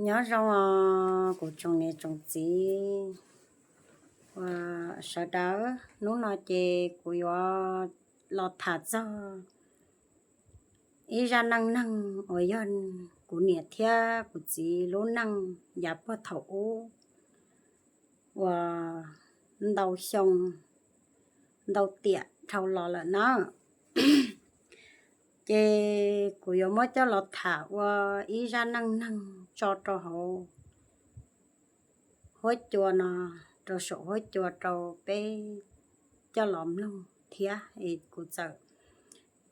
Nyob zoo os kuv tsoom niam tsoom txiv sawv daws, hnub no ces kuv yuav los tham txog ib zaj neej neeg uas yog kuv niam thiab kuv txiv lub neej yav puag thaum ub uas ntau xyoo ntau tiam dhau los lawm na. Ces kuv yuav muab coj los tham ua ib zaj neej neeg tso rau hauv huab cua no, rau saum huab cua rau peb coj los mloog thiab. Es kuv txawm,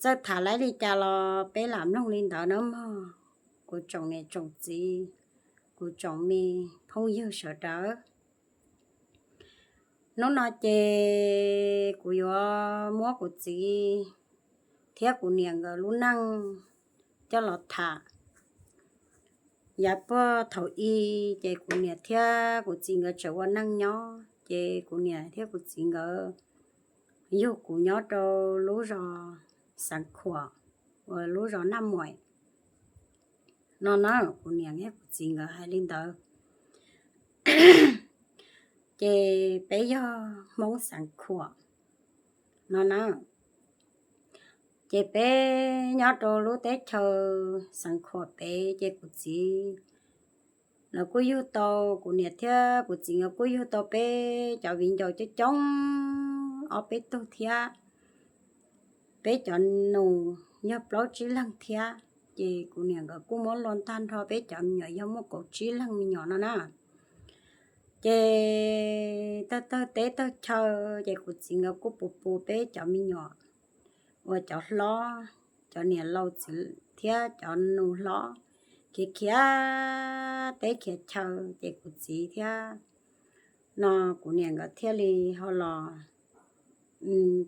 txawm tham laib li cas los peb lam mloog li ntawd na mog kuv tsoom niam tsoom txiv, kuv tsoom me phooj ywg sawv daws. Hnub no ces kuv yuav muab kuv txiv thiab kuv niam nkawd lub neej coj los tham. Yav puag thaum i ces kuv niam thiab kuv txiv nkawd tseem ua neej nyob ces kuv niam thiab kuv txiv nkawd yug kuv nyob rau lub zos Xeev Khuam uas lub zos Naj Muim no na, kuv niam thiab kuv txiv nkawd hais li ntawd. Ces peb yog Hmoob Xeev Khuam no na. Ces peb nyob rau lub teb chaws Xeev Khuam pem ces kuv txiv lawv kuj yug tau, kuv niam thiab kuv txiv nkawd kuj yug tau peb cov viv ncaus coob coob ob peb tug thiab. Peb cov nus yog plaub tsib leeg thiab, ces kuv niam nkawd kuj muab luaj tag nrho peb cov me nyuam yog muaj kaum tsib leeg me nyuam no na. Ces tawg tawg teb tawg chaw ces kuv txiv nkawd kuj pus pus peb cov me nyuam uas cov hlob, cov niam laus txiv thiab cov nus hlob khiav khiav teb khiav chaw ces kuv txiv thiab no kuv niam nkawd thiaj li ho los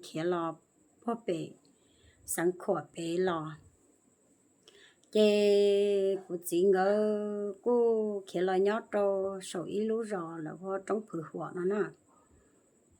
khiav los puag pem Xeev Khuam pem los. Ces kuv txiv nkawd kuj khiav los nyob rau saum ib lub zos lawv hu ua Roob Phwv Huam no na.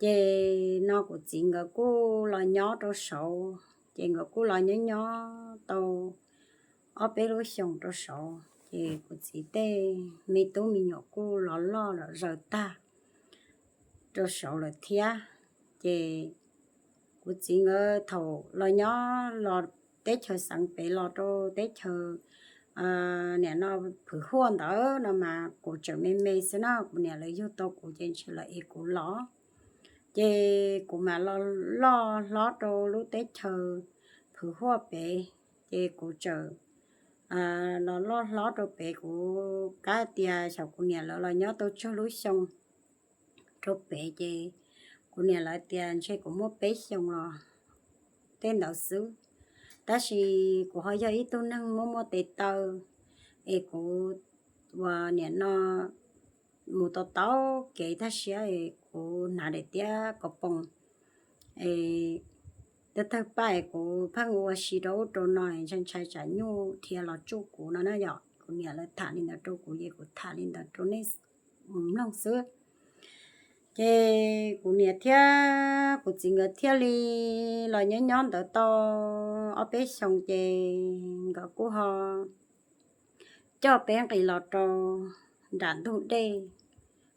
Ces no kuv txiv nkawd kuj los nyob rau saud, ces nkawd kuj los nyob nyob tau ob peb lub xyoos rau saud, ces kuv txiv tej me tub me nyuam kuj los loj lawm zaws tag rau saud lawm thiab. Ces kuv txiv nkawd thaum los nyob los teb chaws Xeev pem los rau teb chaws niam no Phwv Huaj ntawd no mas kuv tseem me me xwb na, kuv niam lawv yug tau kuv ces ntshe lawv ev kuv los. Ces kuv mam los loj hlob rau lub teb chaws Phwv Huaj pem, ces kuv tseem los loj hlob rau pem, kuv kav tias xyov kuv niam lawv los nyob tau tsawg lub xyoo rau pem, ces kuv niam lawv tias ntshe kuv muaj peb xyoos los tej ntawd xwb. Tab sis kuv ho yog ib tug neeg muaj muaj tes taw, es kuv ua niam no mus tau tau kev tag siab es kuv hnav daim tiab kaus poos es tawg tawg paj es kuv pheej ua si rau ub rau no, ntshai ntshai tsam nyuj dhia los tsuj kuv no na yom. Kuv niam lawv tham li ntawd rau kuv ces kuv tham li ntawd rau nej mloog xwb. Ces kuv niam thiab kuv txiv nkawd thiaj li los nyob nyob ntawd tau ob peb xyoos ces nkawd kuj ho coj peb nqis los rau nram ntug dej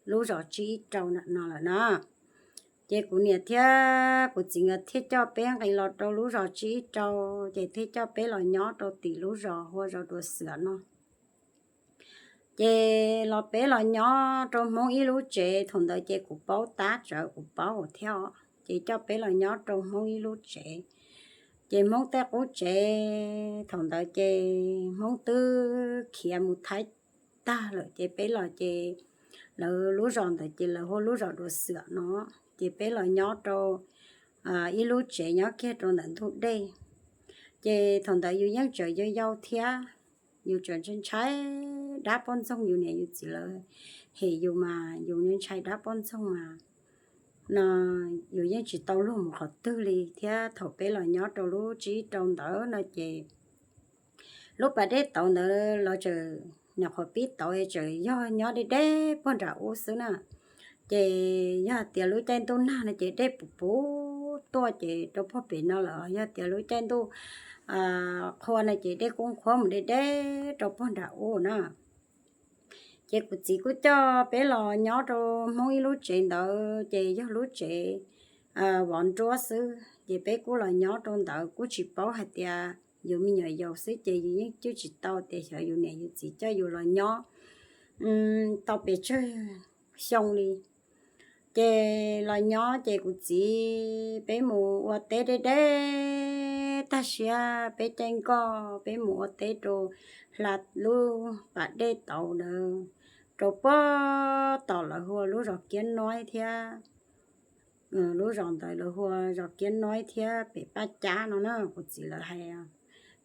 lub zos Tsib Ib Rau no lawm na. Ces kuv niam thiab kuv txiv nkawd thiaj coj peb nqis los rau lub zos Tsib Ib Rau, ces thiaj coj peb los nyob rau tim lub zos hu ua zos Dua Xwm no. Ces los peb los nyob rau Hmoob ib lub tsev, thaum ntawd ces kuv paub tab tsawv kuv paub thiab os, ces coj peb los nyob rau Hmoob ib lub tsev. Ces Hmoob tej qub tsev thaum ntawd ces Hmoob twb khiav mus Thaib tag lawm, ces peb los ces lawv lub zos ntawd ces lawv hu ua lub zos Dua Xwm no, ces peb los nyob rau ib lub tsev nyob kiag rau ntawm ntug dej. Ces thaum ntawd yus yeej tseem yau yau thiab, yus tseem ntshai ntshai dab poj ntxoog, yus niam yus txiv lawv hem yus mas yus ntshai dab poj ntxoog mas no yus yeej tsis tau luag mus qhov twg li thiab. Thaum peb los nyob rau lub Tsib Ib Rau ntawd no ces lub pas dej tauv ntawd los tseem nyuam qhuav pib tauv, tseem yog nyob deb deb puag nram ub xwb na. Ces yog tias lub caij ntuj nag no ces dej puv puv tuaj ces rau puag pem no lawm, yog tias lub caij ntuj qhua no ces dej kuj qhuav mus deb deb rau puag nram ub na. Ces kuv txiv kuj coj peb los nyob rau Hmoob ib lub tsev ntawd, ces yog lub tsev vov nruab xwb, ces peb kuj los nyob rau ntawd kuj tsis paub hais tias yus me nyuam yaus xwb ces yus yeej cwj tsis tau tias xyov yus niam yus txiv coj yus los nyob tau pes tsawg xyoo li. Ces los nyob ces kuv txiv peb mus ua teb deb deb tag siab, peb caij nkoj peb mus ua teb rau hla lub pas dej tauv ntawd, rau puag tom lawv hu ua lub zos Kiab Noib thiab, lub zos ntawd lawv hu ua zos Kiab Noib thiab pem Paj Cab no na, kuv txiv lawv hais.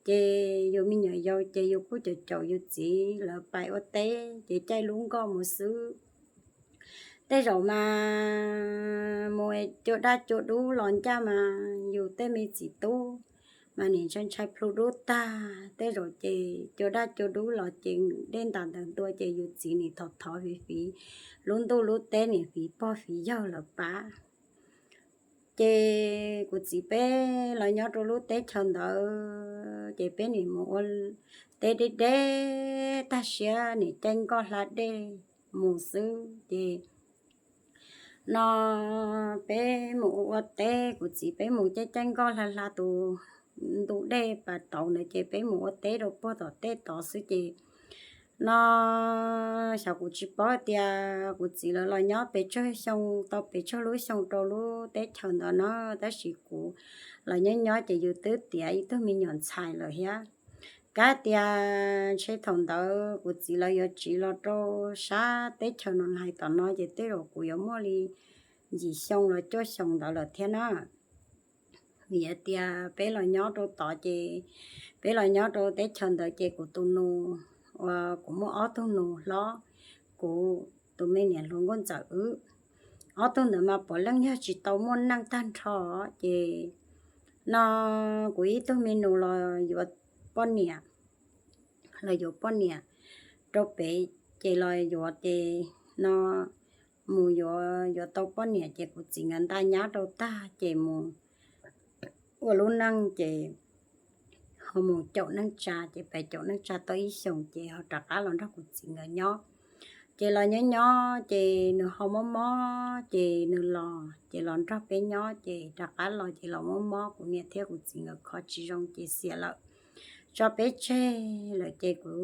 Ces yus me nyuam yaus ces yus kuj caum caum yus txiv lawv pais ua teb ces caij lub nkoj mus xwb. Tej zaum mas mus cua daj cua dub los ncaj mas yus tej me txiv tub mas nim ntshai ntshai plhu dub tag, tej zaum ces cua daj cua dub los ces dej ntas ntawd ntua ces yus txiv nim thov thov fiv fiv lub ntuj lub teb, nim fiv pog fiv yawg lawv pab. Ces kuv txiv peb los nyob rau lub teb chaws ntawd ces peb nim mus ua teb deb deb tag siab, nim caij nkoj hla dej mus xwb. Ces no peb mus ua teb, kuv txiv peb mus caij caij nkoj hla hla tus ntu dej pas tauv ntawd ces peb mus ua teb rau puag tom tej tod xwb. Ces no xyov kuv tsis paub tias kuv txiv lawv los nyob pes tsawg xyoo, tau pes tsawg lub xyoo rau lub teb chaws ntawd no, tab sis kuv los nyob nyob ces yus twb tiav ib tug me nyuam ntxhais lawm thiab. Kab tias ntshe thaum ntawd kuv txiv lawv yuav tsiv los rau sab teb chaws no hais tom no ces tej zaum kuv yuav muaj li yim xyoo los cuaj xyoo ntawd lawm thiab na. Vim tias peb los nyob rau tod ces peb los nyob rau teb chaws ntawd ces kuv tus nus, uas kuv muaj ob tug nus hlob, kuv tus me niam hluas nkauj ntxawm wb, ob tug ntawd mas puav leej yog tsis tau muaj neej tag nrho. Ces no kuv ib tug me nus los yuav poj niam, los yuav poj niam rau pem, ces los yuav ces no mus yuav yuav tau poj niam ces kuv txiv nkawd ntaj nyab rau tag ces mus ua lub neej ces ho mus caum neej tsa, ces pais caum neej tsa tau ib xyoos ces ho rov qab los nrog kuv txiv nkawd nyob. Ces los nyob nyob ces nws ho mob mob ces nws los ces los nrog peb nyob ces rov qab los ces los mob mob, kuv niam thiab kuv txiv nkawd kho tsis zoo ces xiam lawm, tso peb tseg lawm ces kuv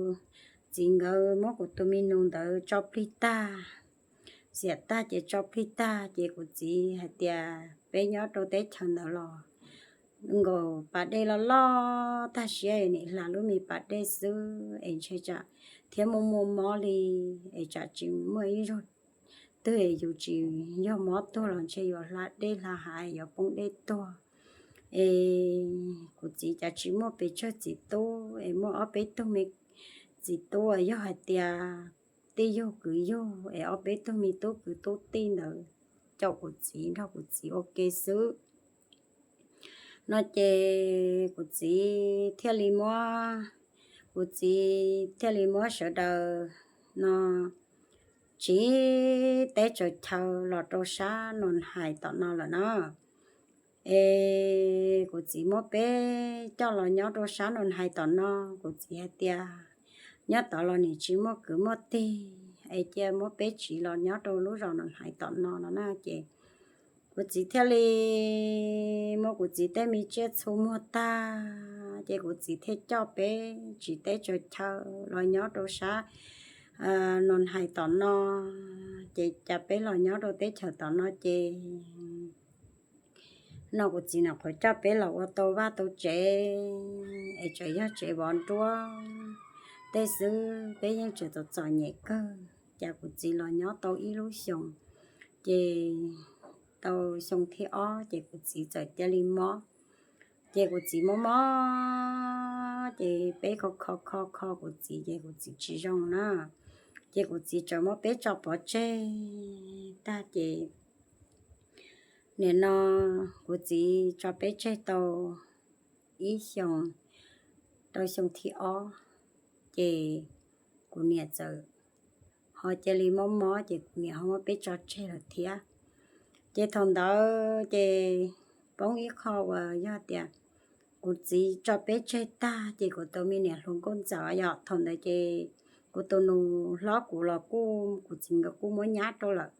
txiv nkawd muab kuv tus me nus ntawd tso plig tag. Xiam tag ces tso plig tag ces kuv txiv hais tias peb nyob rau teb chaws ntawd los nkaus pas dej loj loj tag siab, nim hla lub me pas dej xwb es ntshe tsam thiab muaj muaj mob li, es tsam tsis muaj ib zaug twg es yus tsis yog mob tuag los ntshe yuav hla dej hla hav yuav poob dej tuag. Es kuv txiv cas tsis muaj pes tsawg txiv tub es muaj ob peb tug me txiv tub uas yog hais tias tij yug kwv yug es ob peb tug me tub kwv tub tij ntawd caum kuv txiv nrog kuv txiv ua ke xwb. No ces kuv txiv thiaj li muab, kuv txiv thiaj li muab sawv daws no tsiv teb tsaws chaw los rau sab Noo Hais tom no lawm na. Es kuv txiv muab peb coj los nyob rau sab Noo Hais tom no, kuv txiv hais tias nyob tod los nim tsis muaj kwv muaj tij, es cia muab peb tsiv los nyob rau lub zos Noo Hais tom no no na. Ces kuv txiv thiaj li muab kuv txiv tej me tsiaj txhu muag tag, ces kuv txiv thiaj coj peb tsiv teb tsaws chaw los nyob rau sab Noo Hais tom no. Ces cas peb los nyob rau teb chaws tom no ces no kuv txiv nyuam qhuav coj peb los ua tau vaj tau tsev, es tseem yog tsev vov nruab tej xwb, peb yeej tseem txom txom nyem kawg. Cas kuv txiv los nyob tau ib lub xyoos, ces tau xyoo thib ob ces kuv txiv txawm cia li mob. Ces kuv txiv mob mob ces peb kho kho kho kho kuv txiv ces kuv txiv tsis zoo na. Ces kuv txiv txawm muab peb tso pov tseg tag ces nim no kuv txiv tso peb tseg tau ib xyoos, rau xyoo thib ob, ces kuv niam txawm ho cia li mob mob ces kuv niam ho muab peb tso tseg lawm thiab. Ces thaum ntawd ces poob ib qho uas yog tias kuv txiv tso peb tseg tag ces kuv tus me niam hluas nkauj ntxawm yom, thaum ntawd ces kuv tus nus hlob kuv los kuj kuv txiv nkawd kuj muab nyab rau lawm.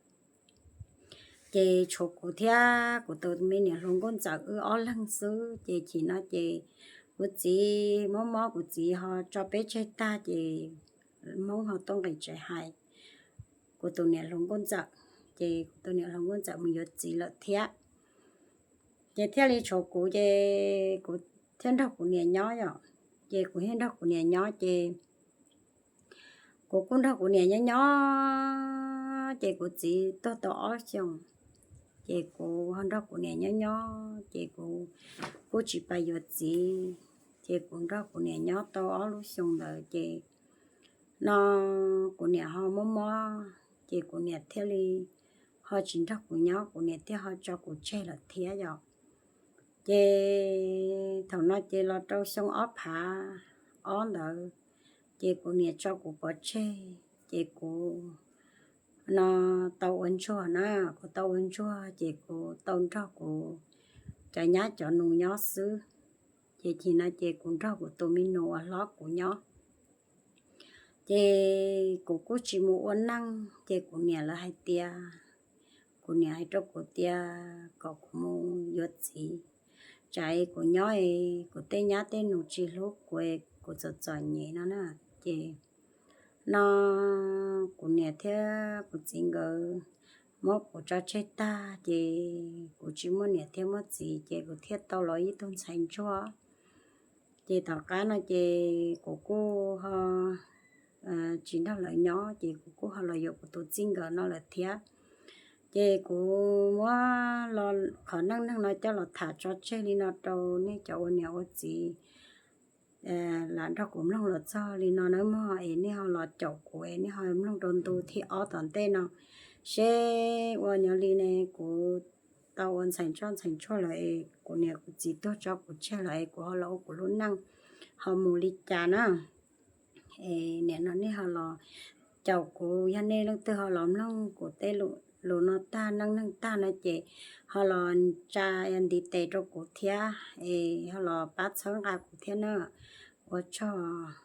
Ces tshuav kuv thiab kuv tus me niam hluas nkauj ntxawm wb ob leeg xwb. Ces chim no ces kuv txiv mob mob, kuv txiv ho tso peb tseg tag ces Hmoob ho tuaj nqis tsev hais kuv tus niam hluas nkauj ntxawm, ces kuv tus niam hluas nkauj ntxawm mus yuav txiv lawm thiab. Ces thiaj li tshuav kuv ces kuv thiaj nrog kuv niam nyob yom. Ces kuv thiaj nrog kuv niam nyob ces kuv kuj nrog kuv niam nyob nyob ces kuv txiv tuag tau ob xyoos, ces kuv ho nrog kuv niam nyob nyob ces kuv kuj tsis pais yuav txiv. Ces kuv nrog kuv niam nyob tau ob lub xyoo ntawd ces no kuv niam ho mob mob ces kuv niam thiaj li ho tsis nrog kuv nyob, kuv niam thiaj ho tso kuv tseg lawm thiab yom. Ces thaum no ces los rau xyoo ob phav ob ntawd ces kuv niam tso kuv pov tseg, ces kuv no tau ua ntsuag na, kuv tau ua ntsuag ces kuv tau nrog kuv cov nyab cov nus nyob xwb. Ces chim no ces kuv nrog kuv tus me nus uas hlob kuv nyob. Ces kuv kuj tsis mus ua neej ces kuv niam lawv hais tias, kuv niam hais rau kuv tias kom kuv mus yuav txiv, tsam kuv nyob kuv tej nyab tej nus tsis hlub kuv, kuv txom txom nyem no na. Ces no kuv niam thiab kuv txiv nkawd muab kuv tso tseg tag ces kuv tsis muaj niam thiab muaj txiv ces kuv thiaj tau los ib tug ntxhais ntsuag. Ces tom qab no ces kuv kuj ho tsis nrog lawv nyob ces kuv kuj ho los yuav kuv tus txij nkawm no lawm thiab. Ces kuv muab qhov neej neeg no coj los tham tso tseg li no rau nej cov ua niam ua txiv lam nrog kuv mloog los txog li no nawb mog, es nej ho los caum kuv es nej ho mloog rau ntu thib ob tom ntej no seb ua nyob li ne kuv tau ua ntxhais ntsoj ntxhais ntsuag lawm es kuv niam kuv txiv tuag tso kuv tseg lawm es kuv ho los ua kuv lub neej ho mus li cas na. Es nim no nej ho los caum kuv, yog nej leej twg ho los mloog kuv tej lus no tag, neej neeg tag no ces ho los tsa ntiv tes rau kuv thiab es ho los pab txhawb nqa kuv thiab na. Ua tsaug.